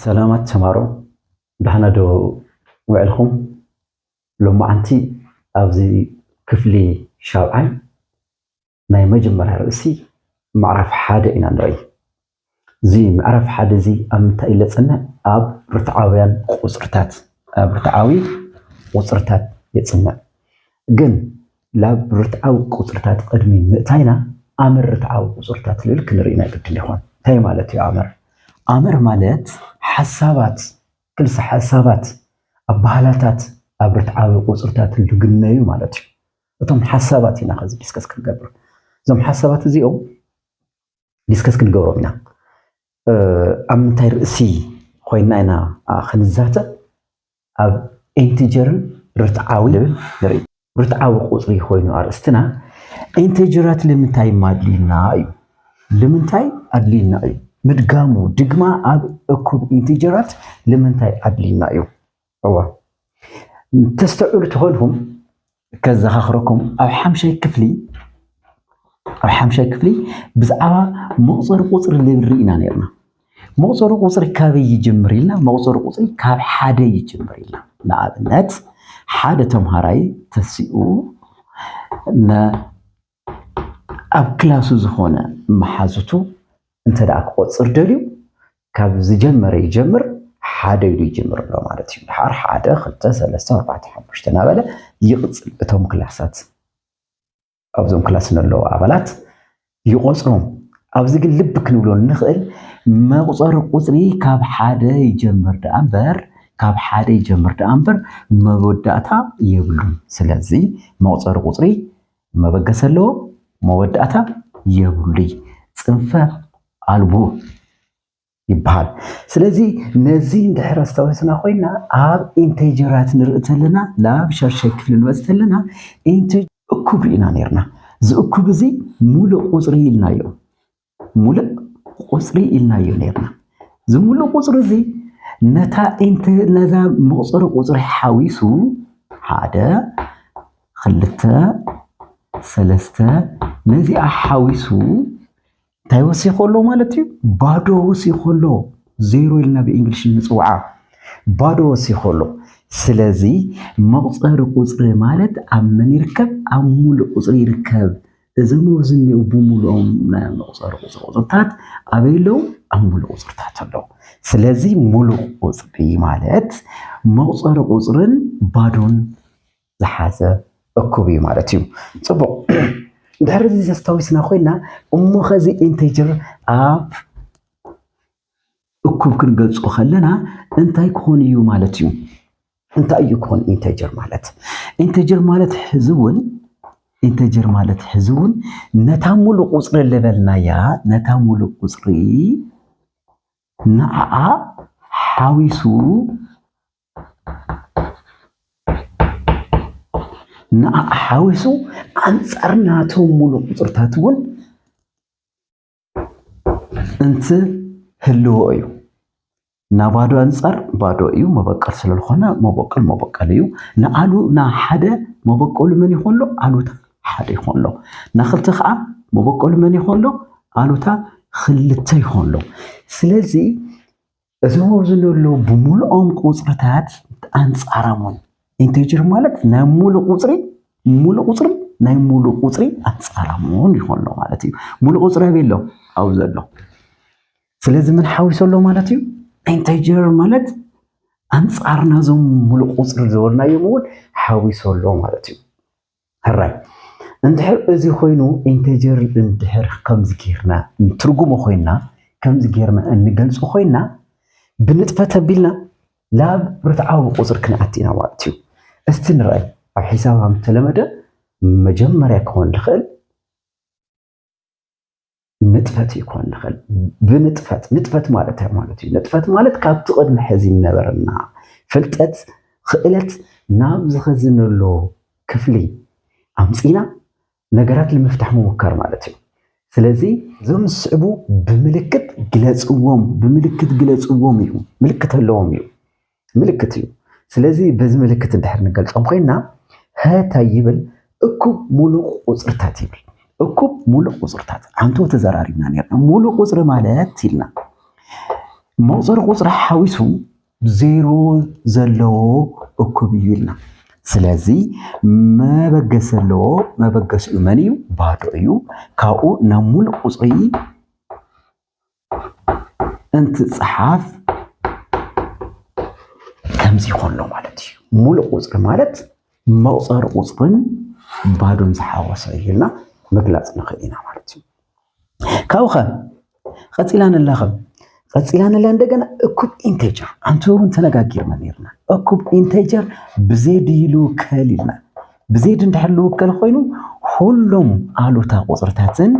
ሰላማት ተማሮ፣ ደህና ዶ ውዕልኹም? ሎማዓንቲ ኣብዚ ክፍሊ ሻብዓይ ናይ መጀመርያ ርእሲ ምዕራፍ ሓደ ኢና ንርኢ። እዚ ምዕራፍ ሓደ እዚ ኣብ ምንታይ እዩ ዘጽንዕ? ኣብ ርትዓውያን ቁጽርታት፣ ኣብ ርትዓዊ ቁጽርታት የጽንዕ። ግን ላብ ርትዓዊ ቁጽርታት ቅድሚ ምእታይና ኣምር ርትዓዊ ቁጽርታት ልብል ክንርኢ ናይ ግድን ይኾን። እንታይ ማለት እዩ ኣምር? ኣምር ማለት ሓሳባት፣ ክልሰ ሓሳባት፣ ኣባህላታት ኣብ ርትዓዊ ቁጽርታት ልግነዩ ማለት እዩ። እቶም ሓሳባት ኢና ከዚ ዲስከስ ክንገብር። እዞም ሓሳባት እዚኦም ዲስከስ ክንገብሮም ኢና። ኣብ ምንታይ ርእሲ ኮይንና ኢና ክንዛተ? ኣብ ኢንቲጀርን ርትዓዊ ንብል ንርኢ። ርትዓዊ ቁፅሪ ኮይኑ ኣርእስትና፣ ኢንቲጀራት ልምንታይ ኣድልዩና እዩ? ልምንታይ ኣድልዩና እዩ? ምድጋሙ፣ ድግማ ኣብ እኩብ ኢንቲጀራት ልምንታይ ኣድልዩና እዩ? እዋ፣ ተስተውዕሉ ተኾንኩም፣ ከዘኻኽረኩም፣ ኣብ ሓምሻይ ክፍሊ፣ ኣብ ሓምሻይ ክፍሊ ብዛዕባ መቑፀሪ ቁፅሪ ልብል ርኢና ነርና። መቑፀሪ ቁፅሪ ካበይ ይጅምር ኢልና? መቑፀሪ ቁፅሪ ካብ ሓደ ይጅምር ኢልና። ንኣብነት፣ ሓደ ተምሃራይ ተሲኡ ን-፣ ኣብ ክላሱ ዝኾነ መሓዙቱ እንተ ደኣ ክቆጽር ደልዩ፣ ካብ ዝጀመረ ይጀምር፣ ሓደ ኢሉ ይጅምር ኣሎ ማለት እዩ። ድሓር ሓደ፣ ክልተ፣ ሰለስተ፣ ኣርባዕተ፣ ሓሙሽተ እናበለ ይቕጽል። እቶም ክላሳት፣ ኣብዞም ክላስ ዘለዉ ኣባላት ይቖጽሮም። ኣብዚ ግን ልቢ ክንብሎ እንኽእል፣ መቑጸሪ ቁጽሪ ካብ ሓደ ይጀምር ደኣ እምበር፣ ካብ ሓደ ይጀምር ደኣ እምበር፣ መወዳእታ የብሉን። ስለዚ መቑጸሪ ቁጽሪ መበገሲ ኣለዎ፣ መወዳእታ የብሉይ። ጽንፈ ኣልቦ ይበሃል። ስለዚ ነዚ እንድሕር ኣስታዊስና ኮይና፣ ኣብ ኢንቴጀራት ንርኢ ተለና፣ ናብ ሻድሻይ ክፍሊ ንመጽእ ተለና፣ ኢንቴ-፣ እኩብ ርኢና ነርና። እዚ እኩብ እዚ ሙሉእ ቁጽሪ ኢልናዮ። ሙሉእ ቁጽሪ ኢልናዮ ነርና። እዚ ሙሉእ ቁጽሪ እዚ ነታ ኢንተ-፣ ነዛ መቑጸሪ ቁጽሪ ሓዊሱ፣ ሓደ፣ ክልተ፣ ሰለስተ፣ ነዚኣ ሓዊሱ እንታይ ወሲኹ ኣሎ ማለት እዩ? ባዶ ወሲኹ ኣሎ። ዜሮ ኢልና ብእንግሊሽ ንጽውዓ። ባዶ ወሲኹ ኣሎ። ስለዚ መቑጸሪ ቁጽሪ ማለት ኣብ መን ይርከብ? ኣብ ሙሉእ ቁጽሪ ይርከብ። እዞም ኣብዚ እኒኦ ብምሉኦም ናይ መቑጸሪ ቁጽሪ ቁጽርታት ኣበይ ኣለዉ? ኣብ ሙሉእ ቁጽርታት ኣለዉ። ስለዚ ሙሉእ ቁጽሪ ማለት መቑጸሪ ቁጽርን ባዶን ዝሓዘ እኩብ እዩ ማለት እዩ። ጽቡቕ። እንድሕር እዚ ዘስታዊስና ኮይና፣ እሞ ኸዚ ኢንቴጀር ኣብ እኩብ ክንገልጾ ከለና እንታይ ክኾን እዩ ማለት እዩ? እንታይ እዩ ክኾን ኢንቴጀር ማለት? ኢንቴጀር ማለት ሕዚ እውን፣ ኢንቴጀር ማለት ሕዚ እውን ነታ ሙሉእ ቁጽሪ ልበልናያ፣ ነታ ሙሉእ ቁጽሪ ንዓኣ ሓዊሱ፣ ንዓኣ ሓዊሱ ኣንጻር ናቶም ሙሉእ ቁጽርታት እውን እንትህልዎ እዩ። ናባዶ ኣንጻር ባዶ እዩ፣ መበቀል ስለ ዝኾነ መበቀል መበቀል እዩ። ንኣሉ፣ ንሓደ መበቀሉ መን ይኾን ኣሎ? ኣሉታ ሓደ ይኾን ኣሎ። ንክልተ ከዓ መበቀሉ መን ይኾን ኣሎ? ኣሉታ ክልተ ይኾን ኣሎ። ስለዚ እዞም ኣብዚ ዘለዉ ብምልኦም ቁጽርታት ኣንጻሮም እውን፣ ኢንቴጀር ማለት ናይ ሙሉእ ቁጽሪ፣ ሙሉእ ቁጽርን ናይ ሙሉእ ቁጽሪ ኣንጻሮም እውን ይኾን ኣሎ ማለት እዩ። ሙሉእ ቁጽሪ ኣበይ ኣሎ? ኣብዚ ኣሎ። ስለዚ መን ሓዊሱ ኣሎ ማለት እዩ? ኢንቴጀር ማለት ኣንጻር ናዞም ሙሉእ ቁጽሪ ዝበልናዮም እውን ሓዊሱ ኣሎ ማለት እዩ። ሕራይ፣ እንድሕር እዚ ኮይኑ፣ ኢንቴጀር እንድሕር ከምዚ ጌርና ንትርጉሞ ኮይና፣ ከምዚ ጌርና እንገልጾ ኮይና፣ ብንጥፈት ኣቢልና ላብ ርትዓዊ ቁጽሪ ክንኣቲ ኢና ማለት እዩ። እስቲ ንርኣይ፣ ኣብ ሒሳብ ከም ተለመደ መጀመርያ ክኾን ዝኽእል ንጥፈት ይኮን ንኽእል። ብንጥፈት፣ ንጥፈት ማለት እንታይ ማለት እዩ? ንጥፈት ማለት ካብቲ ቅድሚ ሕዚ ዝነበረና ፍልጠት፣ ክእለት ናብዚ ኸዚ ንሎ ክፍሊ ኣምጺና ነገራት ንምፍታሕ ምሙከር ማለት እዩ። ስለዚ እዞም ዝስዕቡ ብምልክት ግለጽዎም፣ ብምልክት ግለጽዎም እዩ። ምልክት ኣለዎም እዩ። ምልክት እዩ። ስለዚ በዚ ምልክት እንድሕር ንገልጾም ኮይና፣ ሀ እንታይ ይብል? እኩብ ሙሉእ ቁጽርታት ይብል። እኩብ ሙሉእ ቁጽርታት። ኣንቱ ተዘራሪብና ነርና። ሙሉእ ቁጽሪ ማለት ኢልና። መቑፀሪ ቁፅሪ ሓዊሱ ዜሮ ዘለዎ እኩብ እዩ ኢልና። ስለዚ መበገሲ ዘለዎ፣ መበገሲኡ መን እዩ? ባዶ እዩ። ካብኡ ናብ ሙሉእ ቁፅሪ እንትፅሓፍ ከምዚ ይኾን ኣሎ ማለት እዩ። ሙሉእ ቁፅሪ ማለት መቑፀሪ ቁፅርን ባዶን ዝሓወሰ እዩ ኢልና ምግላፅ ንኽእል ኢና ማለት እዩ። ካብኡ ኸ ቀፂላ ንላ ኸ ቀፂላ ንላ እንደገና እኩብ ኢንቴጀር፣ ኣንተ እውን ተነጋጊርና ነይርና። እኩብ ኢንቴጀር ብዜድ እዩ ልውከል ኢልና። ብዜድ እንድሕር ልውከል ኮይኑ፣ ኩሎም ኣሉታ ቁፅርታትን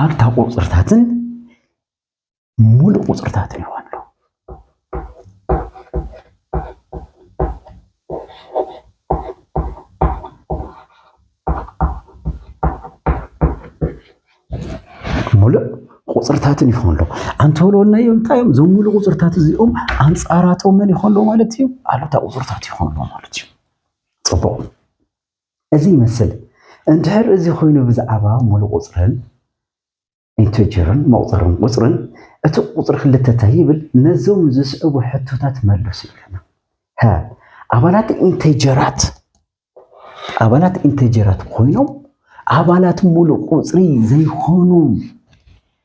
ኣሉታ ቁፅርታትን ሙሉእ ቁፅርታትን ይኾኑ። ሙሉእ ቁፅርታትን ይኾኑ። ኣንተ በልወልናዮ እንታይ እዮም? እዞም ሙሉእ ቁፅርታት እዚኦም ኣንፃራቶም መን ይኾኑ ማለት እዩ? ኣሉታ ቁፅርታት ይኾኑ ማለት እዩ። ፅቡቕ። እዚ ይመስል። እንድሕር እዚ ኮይኑ ብዛዕባ ሙሉእ ቁፅርን ኢንቴጀርን መቑፀርን ቁፅርን፣ እቲ ቁፅሪ ክልተ እንታይ ይብል? ነዞም ዝስዕቡ ሕቶታት መልሱ ይብለና። ሀ፣ ኣባላት ኢንቴጀራት፣ ኣባላት ኢንቴጀራት ኮይኖም ኣባላት ሙሉእ ቁፅሪ ዘይኮኑ፣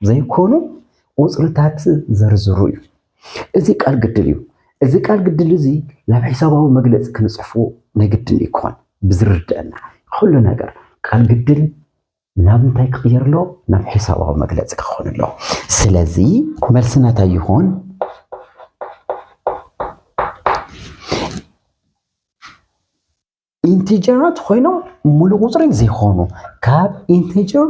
ዘይኮኑ ቁፅርታት ዘርዝሩ እዩ። እዚ ቃል ግድል እዩ። እዚ ቃል ግድል እዚ ናብ ሒሳባዊ መግለፂ ክንፅሕፎ ናይ ግድን እዩ ክኾን። ብዝርድአና ኩሉ ነገር ቃል ግድል ናብ እንታይ ክቕየር ኣለዎ? ናብ ሒሳባዊ መግለፂ ክኾን ኣለዎ። ስለዚ መልስና እንታይ ይኾን? ኢንቲጀራት ኮይኖም ሙሉእ ቁፅሪ ዘይኮኑ፣ ካብ ኢንቲጀር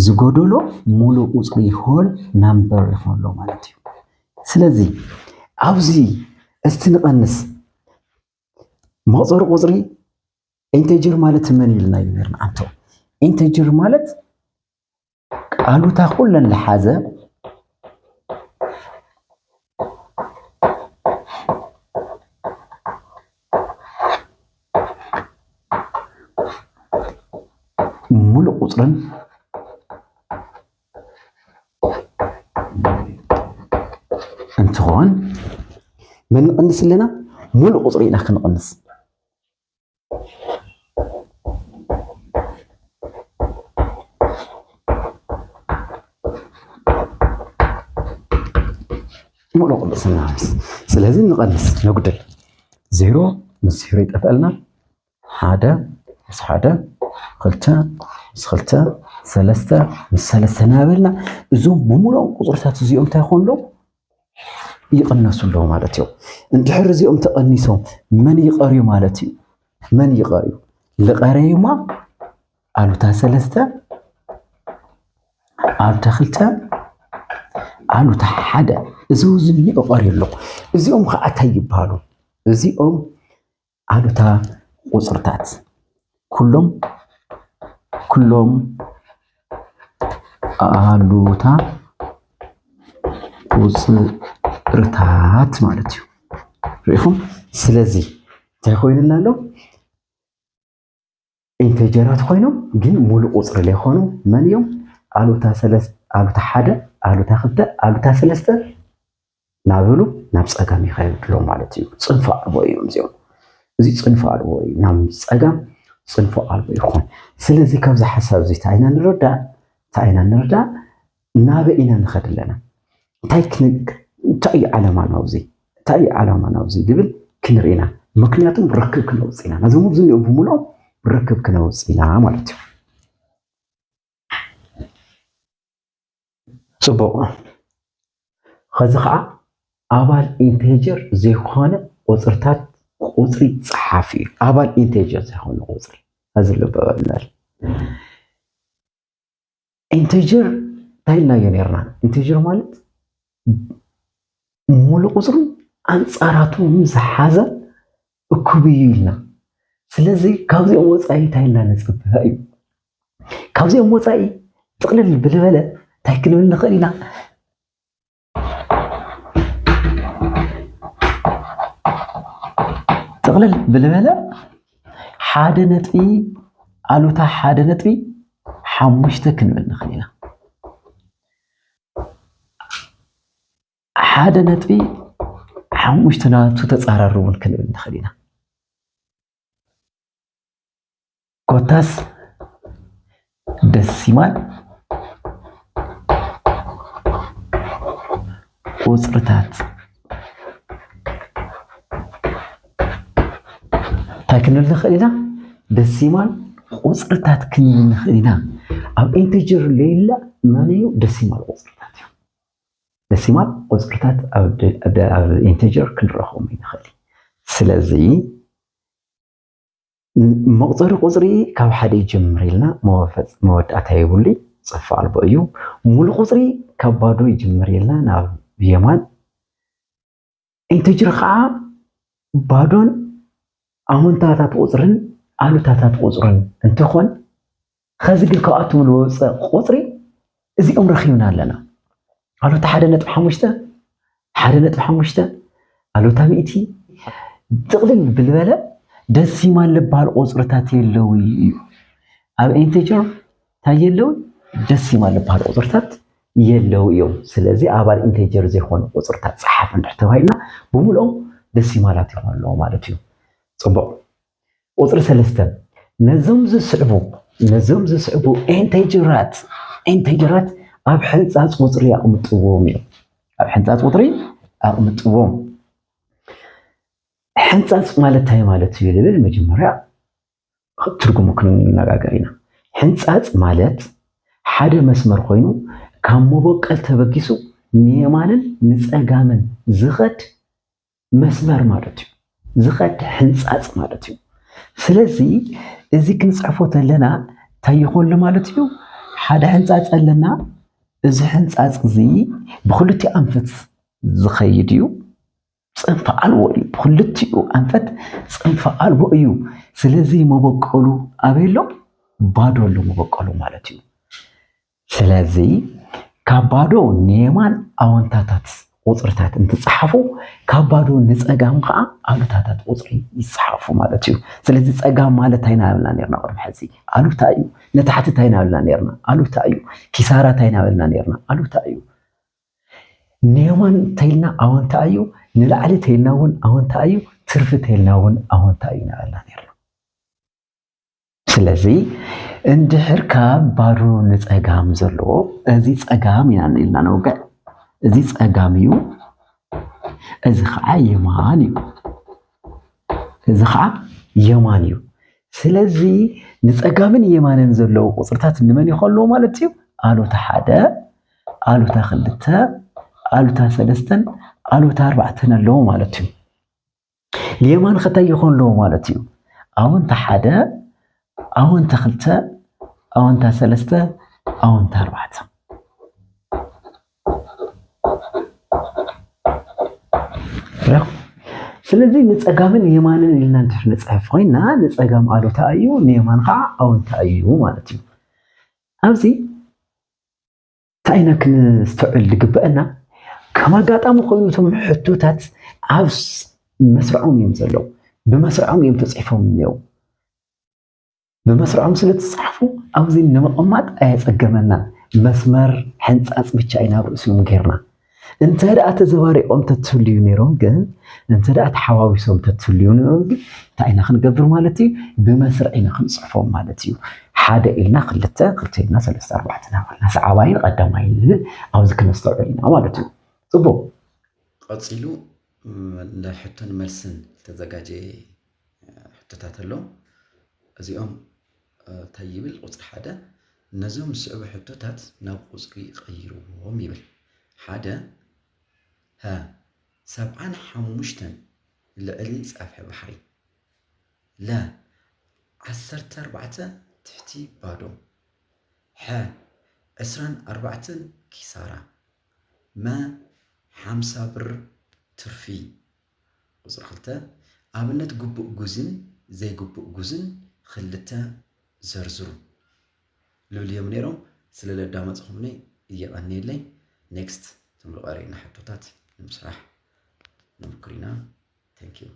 ዝጎደሎ ሙሉእ ቁፅሪ ሆል ናምበር ይኾን ኣሎ ማለት እዩ። ስለዚ ኣብዚ እስቲ ንቐንስ። መቑፀሪ ቁፅሪ ኢንቲጀር ማለት መን ኢልናዮ ነይርና? ኣንቶ ኢንቲጀር ማለት ኣሉታ ኩለን ዝሓዘ ሙሉእ ቁፅርን እንትኾን፣ መን ንቕንስ ኣለና? ሙሉእ ቁፅሪ ኢና ክንቕንስ። ሙሉእ ቅንስና። ስለዚ ንቐንስ፣ ነጉድል። ዜሮ ምስ ዜሮ ይጠፍአልና። ሓደ ምስ ሓደ፣ ክልተ ምስ ክልተ፣ ሰለስተ ምስ ሰለስተ እናበልና፣ እዞም ብምሉኦም ቁፅርታት እዚኦም እንታይ ይኾኑ ኣለዉ? ይቕነሱ ኣለዉ ማለት እዩ። እንድሕር እዚኦም ተቐኒሶም መን ይቐርዩ ማለት እዩ? መን ይቐርዩ? ልቐረዩማ ኣሉታ ሰለስተ፣ ኣሉታ ክልተ፣ ኣሉታ ሓደ። እዚ ዝኒኦ ቀርዩ ኣሎ። እዚኦም ከዓ እንታይ ይበሃሉ? እዚኦም ኣሉታ ቁፅርታት። ኩሎም፣ ኩሎም ኣሉታ ቁፅርታት ማለት እዩ። ርኢኹም? ስለዚ እንታይ ኮይኑና ኣሎ? ኢንተጀራት ኮይኖም ግን ሙሉእ ቁፅሪ ዘይኮኑ መን እዮም? ኣሉታ ሰለስተ፣ ኣሉታ ሓደ፣ ኣሉታ ክልተ፣ ኣሉታ ሰለስተ እናበሉ ናብ ፀጋም ይኸዱ ኣለዉ ማለት እዩ። ፅንፈ ኣልቦ እዮም እዚኦም። እዚ ፅንፈ ኣልቦ እዩ። ናብ ፀጋም ፅንፈ ኣልቦ ይኾን። ስለዚ ካብዚ ሓሳብ እዚ እንታይ ኢና ንርዳእ? እንታይ ኢና ንርዳእ? ናበይ ኢና ንኸድ ኣለና? እንታይ ክን-፣ እንታይ እዩ ዓላማ ናብዚ? እንታይ እዩ ዓላማ ናብዚ ዝብል ክንርኢ ኢና። ምክንያቱም ርክብ ክነውፅእ ኢና። ነዞም ኣብዚ እኒኦ ብምሉኦም ርክብ ክነውፅእ ኢና ማለት እዩ። ፅቡቕ። ኸዚ ኸዓ ኣባል ኢንቴጀር ዘይኮነ ቁፅርታት ቁፅሪ ፀሓፊ እዩ። ኣባል ኢንቴጀር ዘይኮነ ቁፅሪ። ኸዚ ልቢ በል። ኢንቴጀር እንታይ ኢልናዮ ነይርና? ኢንቴጀር ማለት ሙሉእ ቁፅርን ኣንፃራቱ ዝሓዘ እኩብ እዩ ኢልና። ስለዚ ካብዚኦም ወፃኢ እንታይ ኢልና ነፅብህ እዩ? ካብዚኦም ወፃኢ ጥቕልል ብልበለ እንታይ ክንብል ንኽእል ኢና? ጥቕልል ብልበለ ሓደ ነጥቢ ኣሉታ ሓደ ነጥቢ ሓሙሽተ ክንብል ንኽእል ኢና። ሓደ ነጥቢ ሓሙሽተ ናቱ ተጻራሪ እውን ክንብል ንኽእል ኢና። ኮታስ ደሲማል ቁጽርታት እንታይ ክንብል ንኽእል ኢና? ደሲማል ቁጽርታት ክንብል ንኽእል ኢና። ኣብ ኢንተጀር ሌላ መን እዩ? ደሲማል ቁጽርታት እዩ። ደሲማል ቁጽርታት ኣብ ደ- ኣብ ኢንተጀር ክንረኽቦም ይንኽእል። ስለዚ መቁጸሪ ቁጽሪ ካብ ሓደ ይጅምር ኢልና መወፈጽ- መወዳእታ የብሉ፣ ጽንፈ ኣልቦ እዩ። ሙሉ ቁጽሪ ካብ ባዶ ይጅምር ኢልና ናብ የማን፣ ኢንተጀር ከዓ ባዶን ኣወንታታት ቁጽርን ኣሉታታት ቁጽርን እንትኾን፣ ኸዚ ግን ካብኣቶም ዝወፀ ቁጽሪ እዚኦም ረኺብና ኣለና። ኣሉታ ሓደ ነጥቢ ሓሙሽተ፣ ሓደ ነጥቢ ሓሙሽተ፣ ኣሉታ ሚእቲ፣ ጥቕልል ብልበለ ደሲማል ልበሃል ቁጽርታት የለው እዩ። ኣብ ኢንተጀር እንታይ የለው? ደሲማል ልበሃል ቁጽርታት የለው እዮም። ስለዚ ኣባል ኢንተጀር ዘይኮኑ ቁጽርታት ጸሓፍ እንድሕር ተባሂልና ብምልኦም ደሲማላት ይኾኑ ኣለዎ ማለት እዩ። ጽቡቕ። ቁጽሪ ሰለስተ፣ ነዞም ዝስዕቡ ነዞም ዝስዕቡ ኢንተጀራት ኢንተጀራት ኣብ ሕንጻጽ ቁጽሪ ኣቕምጥዎም እዮም። ኣብ ሕንጻጽ ቁጽሪ ኣቕምጥዎም። ሕንጻጽ ማለት እንታይ ማለት እዩ ልብል መጀመርያ ትርጉሙ ክንነጋገር ኢና። ሕንጻጽ ማለት ሓደ መስመር ኮይኑ ካብ መበቀል ተበጊሱ ንየማንን ንጸጋምን ዝኸድ መስመር ማለት እዩ። ዝኸድ ሕንጻጽ ማለት እዩ። ስለዚ እዚ ክንጽሕፎ ተለና እንታይ ይኾን ማለት እዩ? ሓደ ሕንጻጽ ኣለና። እዚ ሕንጻጽ እዚ ብክልቲኡ ኣንፈት ዝኸይድ እዩ። ጽንፈ ኣልቦ እዩ። ብክልቲኡ ኣንፈት ጽንፈ ኣልቦ እዩ። ስለዚ መበቀሉ ኣበይ ኣሎ? ባዶ ኣሎ መበቀሉ ማለት እዩ። ስለዚ ካብ ባዶ ንየማን ኣወንታታት ቁጽርታት እንትጽሓፉ፣ ካብ ባዶ ንጸጋም ከዓ ኣሉታታት ቁጽሪ ይጽሓፉ ማለት እዩ። ስለዚ ጸጋም ማለት እንታይ እናበልና ነርና ቅድሚ ሕዚ? ኣሉታ እዩ። ንታሕቲ እንታይ እናበልና ነርና? ኣሉታ እዩ። ኪሳራ እንታይ እናበልና ነርና? ኣሉታ እዩ። ንየማን እንተኢልና ኣወንታ እዩ፣ ንላዕሊ እንተኢልና እውን ኣወንታ እዩ፣ ትርፊ እንተኢልና እውን ኣወንታ እዩ እናበልና ነርና። ስለዚ እንድሕር ካብ ባዶ ንጸጋም ዘሎ፣ እዚ ጸጋም ኢና ኢልና ነውግዕ። እዚ ጸጋም እዩ፣ እዚ ከዓ የማን እዩ። እዚ ከዓ የማን እዩ። ስለዚ ንጸጋምን የማንን ዘለዉ ቁጽርታት ንመን ይኸልዎ ማለት እዩ? ኣሉታ ሓደ፣ ኣሉታ ክልተ፣ ኣሉታ ሰለስተን ኣሉታ ኣርባዕተን ኣለዉ ማለት እዩ። የማን ኸታይ ይኾን ኣለዎ ማለት እዩ? ኣወንታ ሓደ፣ ኣወንታ ክልተ፣ ኣወንታ ሰለስተ፣ ኣወንታ ኣርባዕተ። ስለዚ ንጸጋምን የማንን ኢልና እንድሕር ንጽሕፍ ኮይና፣ ንጸጋም ኣሉታ እዩ፣ ንየማን ከዓ ኣወንታ እዩ ማለት እዩ። ኣብዚ እንታይ ኢና ክንስተውዕል ዝግበአና? ከም ኣጋጣሚ ኮይኑ እቶም ሕቶታት ኣብ ስ- መስርዖም እዮም ዘለዉ፣ ብመስርዖም እዮም ተፅሒፎም እኒአው። ብመስርዖም ስለ ተፃሕፉ ኣብዚ ንምቕማጥ ኣየፀገመናን። መስመር ሕንፃፅ ብቻ ኢና ኣብ ርእሲኦም ጌርና። እንተ ደኣ ተዘባሪቖም ተትህልዩ ነይሮም ግን፣ እንተ ደኣ ተሓዋዊሶም ተትህልዩ ነይሮም ግን፣ እንታይ ኢና ክንገብር ማለት እዩ? ብመስርዕ ኢና ክንጽሕፎም ማለት እዩ። ሓደ ኢልና ክልተ፣ ክልተ ኢልና ሰለስተ፣ ኣርባዕተ እናበልና ሰዓባይን ቀዳማይን ንብል ኣብዚ ክነስተውዕል ኢና ማለት እዩ። ጽቡቕ። ቀጺሉ ንሕቶን መልስን ዝተዘጋጀየ ሕቶታት ኣሎ። እዚኦም እንታይ ይብል? ቁጽሪ ሓደ፣ ነዞም ዝስዕቡ ሕቶታት ናብ ቁጽሪ ቀይርዎም ይብል። ሓደ፣ ሀ፣ ሰብዓን ሓሙሽተን ልዕሊ ጸፍሒ ባሕሪ። ለ፣ ዓሰርተ ኣርባዕተ ትሕቲ ባዶ። ሐ፣ ዕስራን ኣርባዕተን ኪሳራ። መ፣ ሓምሳ ብር ትርፊ። ቁጽሪ ክልተ፣ ኣብነት ግቡእ ጉዝን ዘይግቡእ ጉዝን ክልተ ዘርዝሩ። ልብል እዮም ነይሮም። ስለ ለዳመጽኹምኒ እየቐንየለይ። ኔክስት ትምልቐ ርኢና ሕቶታት ንምስራሕ ንምክር ኢና። Thank you።